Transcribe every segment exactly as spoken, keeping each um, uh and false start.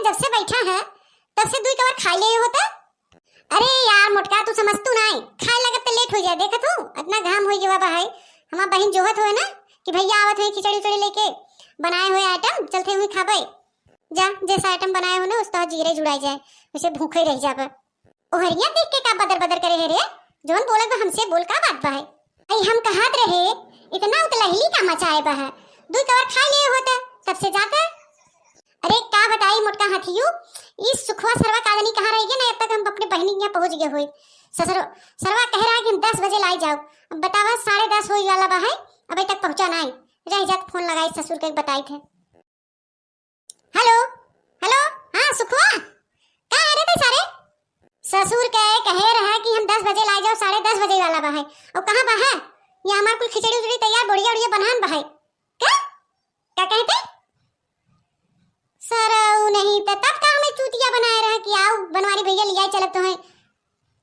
तब से बैठा है, तब से दुई कवर खाई ले होता। अरे यार मोटका, तू समझतू नाई, खाए लगत त लेट हो जाए। देखत हूँ इतना घाम हो गया बा है, हमार बहिन जोहत होए ना कि भैया आवत हुए खिचड़ी उचड़ी लेके, बनाए हुए आइटम, चलते हुए खाबे। जा, जैसा आइटम बनाए हो ना, उस तो जीरे जुड़ाई जाए, वैसे भूखे रह जाबे। ओहरिया देख के का बदर बदर करे है रे? जौन बोलत बा हमसे बोल, का बात बा है? अई हम कहत रहे, इतना उतलहली का मचाए बा है? दुई कवर खा लिए होते, तब से जाते। अरे का बताई मोटका हाथियू, ई सुखवा सरवा का जानी कहाँ रह गया ना, अब तक हम अपने बहिनी के यहाँ पहुँच गए हुए। ससुर, सरवा कह रहा है कि हम दस बजे लाई जाओ। अब बतावा, साढ़े दस होई वाला बा है, अबे तक पहुँचा नाई। रह जात, फोन लगाई ससुर के बताई थे। हेलो, हेलो, हाँ सुखवा, का आ रहे थे सारे? ससुर के कहे रहा कि हम दस बजे लाई जाओ, साढ़े दस बजे वाला बा है। और कहाँ बा है? ये हमार कुल खिचड़ी उचड़ी तैयार, बढ़िया बढ़िया बनान बा है। का? का कहते? सरऊ नहीं तो तब का हमें चूतिया बनाए रहा कि आओ बनवारी भैया लियाई चलब तो है।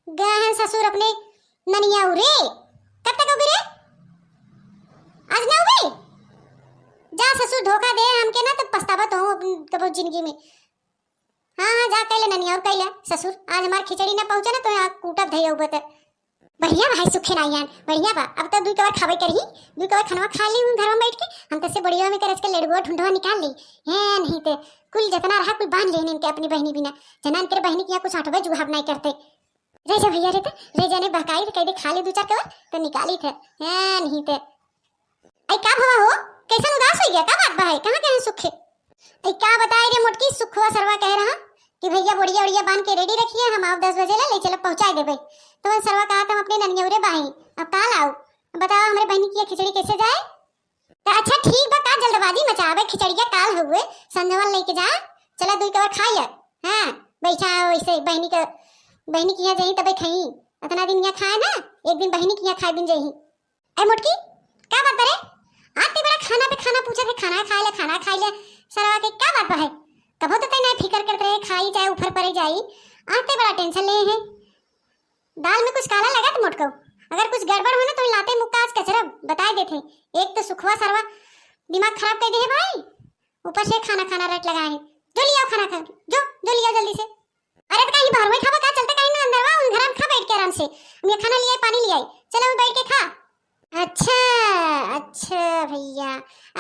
गए हैं ससुर अपने ननिया उरे। कब तक होगी रे? आज ना होगी? जा ससुर, धोखा दे हमके ना, तब पछतावा तो हो अपन कबो जिंदगी में। हाँ, हाँ, जा कैले ननिया और कैले ससुर, आज हमार खिचड़ी ना पहुँचा ना तो यहाँ कूटब धैया उबत। बढ़िया बा, हाय सुखे नाई आन, बढ़िया बा। अब तो दुई कवर खाबे करही, दुई कवर खनवा खा ली हूँ घर में बैठ के। हम तो से बढ़िया में करज के लड़ुआ ढूंढवा निकाल ली। हैं, नहीं ते कुल जतना रहा कुल बांध लेने इनके अपनी बहिनी बिना। जना इनके बहिनी के यहाँ कुछ आठवे जुहाब नहीं करते। रह जा भैया रे, ते रह जाने बहकाई रे, कह दे खा ले दो चार कवर तो निकाली थे। हैं, नहीं ते। आई का भवा हो, कैसन उदास हो गया, का बात बा है, कहाँ गए हैं सुखे? आई का बताए रे मोटकी, सुखवा सरवा कह रहा कि भैया बोड़िया ओड़िया बांध के रेडी रखिए, हम आओ दस बजे ले, ले चलो पहुँचा देबे। तो वह सरवा कहा, तुम अपने ननियौरे बाही, अब काल आओ, बताओ हमरे बहनी की ये खिचड़ी कैसे जाए? तो अच्छा ठीक बा, का जल्दबाजी मचावे, खिचड़िया काल हुए, संझवन लेके जा, चला दुई कवर खाइए। हाँ, बैठा वैसे बहनी का, बहनी की यहाँ जाई तबे खाई, इतना दिन यहाँ खाए ना, एक दिन बहनी की यहाँ खाए बिन जाई। ए मोटकी, का बात बा रे? आते बड़ा खाना पे खाना पूछत है, खाना खाए ले, खाना खाए ले। सरवा के का बात बा है? कबो तो तै ना फिकर करत रहे, खाई जाए, ऊपर परे जाई। आते बड़ा टेंशन ले है। दाल में कुछ काला लगत मोटको। अगर कुछ गड़बड़ हो ना तो लाते मुक्का आज कचरा बताए देते। एक तो सुखवा सरवा दिमाग खराब कर दे है भाई, ऊपर से खाना खाना रट लगाए है। जो लियाओ खाना खा, जो, जो लियाओ जल्दी से। अरे तो कहीं बाहर में खाबा का? चलते कहीं ना अंदर वा, उन घर में खा बैठ के आराम से। हम ये खाना लियाई, पानी लियाई, चलो बैठ के खा। अच्छा, अच्छा भैया,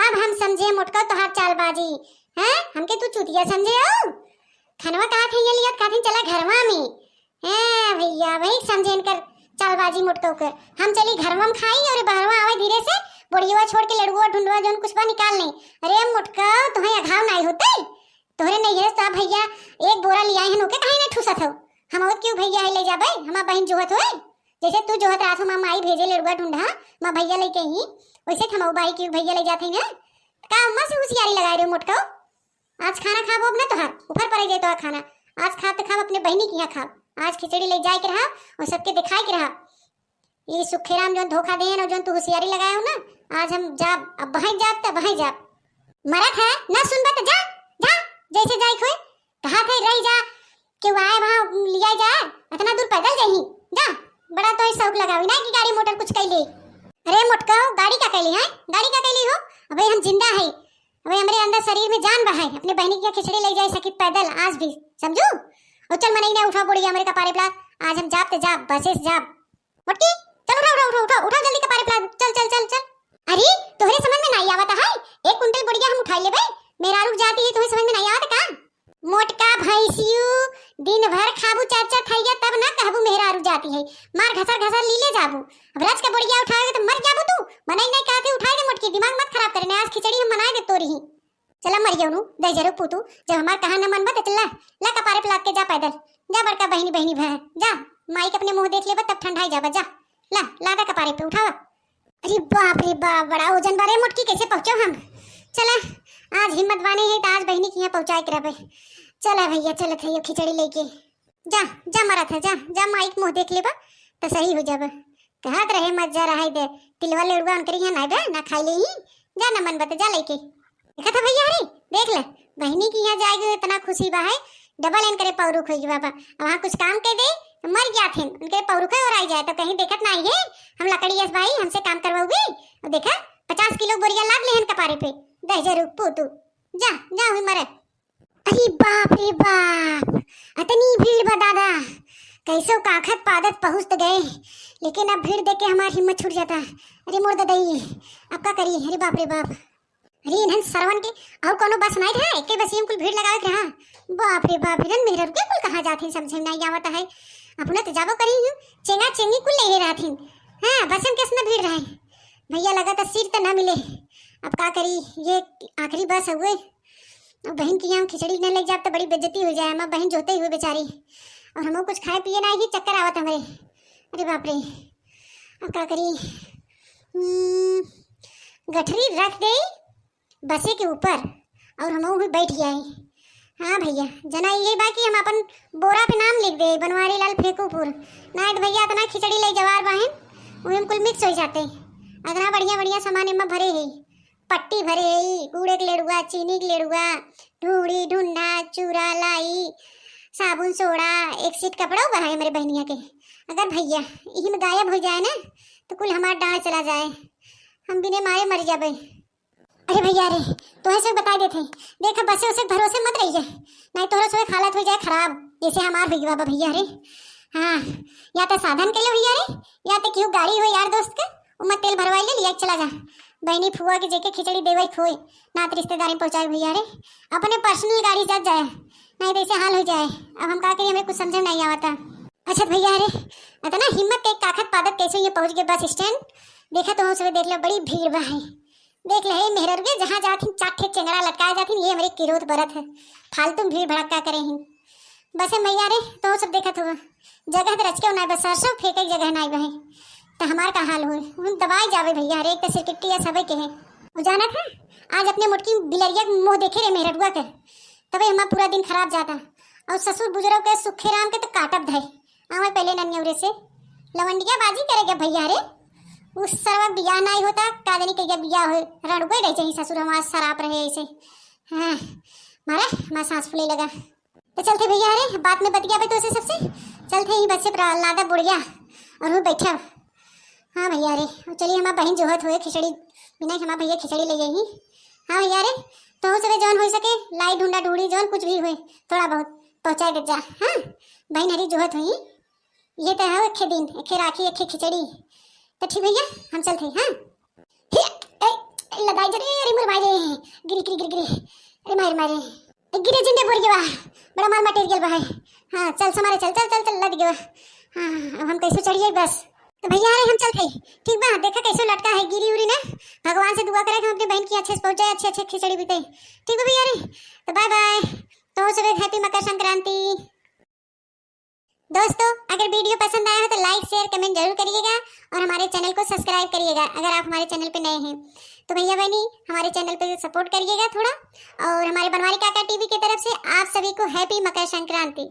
अब हम समझे मोटका तोहार चालबाजी। हैं, हमके तू चूतिया समझे हो? खनवा कहा थे ये लिया, कहा थे चला घरवा में। हैं भैया, वही समझे इनकर चालबाजी मोटका के। हम चली घरवा में खाई और बहरवा आवे धीरे से, बोड़िया छोड़ के लड़ुआ ढूंढवा जौन कुछ बा निकाल लें। अरे मोटका, तुम्हें अघाव नहीं होते? तोहरे नैहरे से भैया एक बोरा लियाए हन, ओके काहे ना ठूसत हो? हम और क्यों भैया है ले जाबे, हमार बहिन जोहत होए। जैसे तू जोहत रात हो, माँ माई भेजे लड़ुआ ढूंढा, माँ भैया लेके ही, वैसे हम बाई क्यों भैया ले जाते हैं ना। का अम्मा से होशियारी लगाए रहे मोटको? आज खाना खाबो अब ना तोहार, ऊपर पड़े जाए तोहार खाना। आज खाब तो खाब अपने बहिनी के यहाँ खाब। आज खिचड़ी ले जाए के रहा और सबके दिखाए के रहा। ये सुखेराम जौन धोखा देहन और जौन तू होशियारी लगाए हो ना, आज हम जाब, अब बहाई जाब त बहाई जाब। मरत है, ना सुनबा त जा, जा, जैसे जाए खोए। कहा थे रह जा, क्यों आए वहाँ लिया जा, इतना दूर पैदल जाही, जा। बड़ा तो शौक लगावी ना कि गाड़ी मोटर कुछ कैले। अरे मोटका, गाड़ी का कैली है, गाड़ी का कैली हो? अबे हम जिंदा है, अबे हमरे अंदर शरीर में जान बा है, अपने बहनी के खिचड़ी ले जाए सकित पैदल आज भी, समझू? और चल मनई ने उठा बोड़िया हमरे कपारे पे लाद, आज हम जाब त जाब, बसे से जाब। मोटकी, चल उठा, उठा, उठा, उठा, उठा जल्दी कपारे पे लाद, चल, चल, चल, चल। अरे, तोहरे समझ में नाई आवत है, एक कुंटल बोड़िया हम उठाई लेबे, मेहरारू जाति है, तोहरे समझ में नाई आवत का? मोटका भैंसियू, दिन भर खाबू चार चार थैया, तब ना कहबू मेहरारू जाति है, मार घसर घसर लीले जाबू। अब रच के बोड़िया उठावेगे तो मर जाबू तू, मनई नहीं कहते उठाए दे मोटकी, दिमाग मत खराब करे, ना आज खिचड़ी हम बनाए दे तोरी ही। चला मरियो नु, दहिजरू पूतू, जब हमार कहा न मनबा त चला, ला कपारे पे लाद के जा पैदल, जा बड़का बहिनी बहिनी भय, जा, माई के अपने मुँह देख लेबा तब ठंडाई जाबा, जा, ला, लादा कपारे पे उठावा। अरे बाप रे बाप, बड़ा वजन बा रे मोटकी, कैसे पहुँचो हम? चला, आज हिम्मत बानी है त आज बहिनी के यहाँ पहुँचाए के रहबे। चला भैया, चलत है यो खिचड़ी लेके। जा, जा मरत है, जा, जा माई के मुँह देख लेबा त सही हो जाबा। कहत रहे मत जा, रहाई दे, तिलवा लेड़ुआ उनकरे यहाँ नाई बे, ना खाई ले ही। जा ना मन बा त जा लेके। देखा था भैया, अरे देख ले, बहिनी के यहाँ जाएगी इतना खुशी बा है, डबल इनकरे पौरुख होई बाबा। अब वहाँ कुछ काम कह दे तो मर गया थे, उनके पौरुख और आई जाए तो कहीं देखत ना आई है, हम लकड़ी यस भाई, हमसे काम करवाओगी? अब देखा, पचास किलो बोरिया लाद लेहन कपारे पे, दहिजरू पूतू, जा, जा हुई मरे। अरे बाप रे बाप, अतनी भीड़ बा दादा। कैसो काखत पादत पहुँच त गए, लेकिन अब भीड़ देख के हमार हिम्मत छूट जाता। अरे मोर ददई, अब का करी? अरे बाप रे बाप। अरे इन्हन सरवन के अउर कउनो बस नाहीं रहा, एके बस में कुल भीड़ लगावे के रहा। बाप रे बाप, इन्हन मेहररुके कुल कहाँ जात हैं, समझे में नाहीं आवत है। अपना तो जाबो करी हूँ, चेंगा चेंगी कुल ले रहत हैं। हाँ, बसन के असना भीड़ रहे। भैया लगा तो सीट तो ना मिले। अब का करी, ये आखिरी बस हुए। अब बहिन के यहाँ खिचड़ी न ले जाब तो बड़ी बेइज्जती हो जाए। हमार बहिन जोते हुए बेचारी, और हमहू कुछ खाए पिए नाहीं, चक्कर आवत हमरे। अरे बाप रे, अब का करी? हम्म, गठरी रख दे बसे के ऊपर और हमहू भी बैठ जाए। हाँ भैया, जना यही बा कि हम अपन बोरा पे नाम लिख दे, बनवारी लाल फेंकूपुर। नाहीं तो भैया, इतना खिचड़ी ले जवार बाहिन, वही में कुल मिक्स हो जाते। इतना बढ़िया बढ़िया सामान एमा भरे है, पट्टी भरे है, गुड़े के लेड़ुआ, चीनी के लेड़ुआ, ढूंढी, ढूंढा, चूरा, लाई, साबुन, सोडा, एक सेट कपड़ा बा है हमरे बहनिया के। अगर भैया यही में गायब हो जाए ना, तो कुल हमार डांड चला जाए, हम बिने मारे मर जाबे। अरे भैया रे, तोहे से बता देते, देख बसे उसे भरोसे मत रहिए, नाहीं तोहरो सब हालत हो जाए खराब, जैसे हमार हो गवा बा भैया रे। हाँ, या तो साधन के लो भैया रे, या तो केहू गाड़ी हो यार दोस्त के, उमा तेल भरवाई ले लिया चला जा। बहनी फुआ के जेके खिचड़ी देवे खोए, नात रिश्तेदारी में पहुँचाए भैया रे, अपने पर्सनल गाड़ी से जाए, नाहीं तो ऐसे हाल हो जाए। अब हम का करी, हमें कुछ समझे में नाहीं आवता। अच्छा भैया रे, इतना हिम्मत के काखत पादत कैसे ये पहुँच गए बस स्टैंड? देखा तो हम सब देख लो, बड़ी भीड़ बा है। देख ले, हे मेहररुए, जहाँ जात हिन, चार ठे चेंगड़ा लटकाए जात हिन, ये हमरे किरोध बरत है। फालतू में भीड़ भड़क्का करे हिन। बस हे मैया रे, तो सब देखत हुआ, जगह तो रचके नाई बा, सरसों फेंके के जगह नाई बहे, तो हमार का हाल होई? हम दबाई जाबे भैया रे, एक तो सिरकिट्टी या सबे के है। वो जानत है, आज अपने मोटकी बिलरिया के मुँह देखे रे मेहररुआ के, तबे हमार पूरा दिन खराब जाता। और ससुर बुजुर्ग के सुखे राम के तो काटब धए। आवे पहले नन्यौरे से लवंडिया बाजी करे गया भैया रे। उस सरवा बियाह नाई होता, का जानी कहिया बियाह होए। रड़ुए रह जाई ससुर हमार सराप रहे ऐसे। हाँ, मारा, हमार सांस फूले लगा। तो चलते भैया रे, बात में बतियाबे तो से सबसे। चलते ही बच्चे प्रहलादा बुढ़िया और हूँ बैठा। हाँ भैया रे, चलिए हमार बहिन जोहत होए खिचड़ी, बिना हमार भैया खिचड़ी ले जाई। हाँ भैया रे, तो सबे जौन हो सके, लाई ढूंढा ढूंढी जौन कुछ भी होए, थोड़ा बहुत पहुँचाए दे जा। हाँ, बहिन हरी जोहत होई। ये तो है, एके दिन, एके राखी, एके खिचड़ी। तो ठीक भैया, हम चलते हैं, हाँ। हे, ए, ए, लगाई जो रे, अरे मोर माई रे, गिरी, गिरी, गिरी, गिरी, अरे माई रे, माई रे, ए, गिरे जिंदे बोर गवा, बड़ा माल मटेरियल बा है। हाँ, चल समारे, चल, चल, चल, चल, लद गवा। हाँ, अब हम कैसे चढ़िए बस। तो भैया रे, हम चलते, ठीक बा, देखा कैसे लटका है, गिरी उरी ना। भगवान से दुआ करे कि हम अपने बहन की अच्छे से पहुँच जाए, अच्छे, अच्छे खिचड़ी बीते। ठीक बा भैया रे, तो बाय बाय, तो सबे हैप्पी मकर संक्रांति। दोस्तों, अगर वीडियो पसंद आया हो तो लाइक, शेयर, कमेंट जरूर करिएगा और हमारे चैनल को सब्सक्राइब करिएगा अगर आप हमारे चैनल पे नए हैं। तो भैया बहनी, हमारे चैनल पे सपोर्ट करिएगा थोड़ा। और हमारे बनवारी काका टीवी की तरफ से आप सभी को हैप्पी मकर संक्रांति।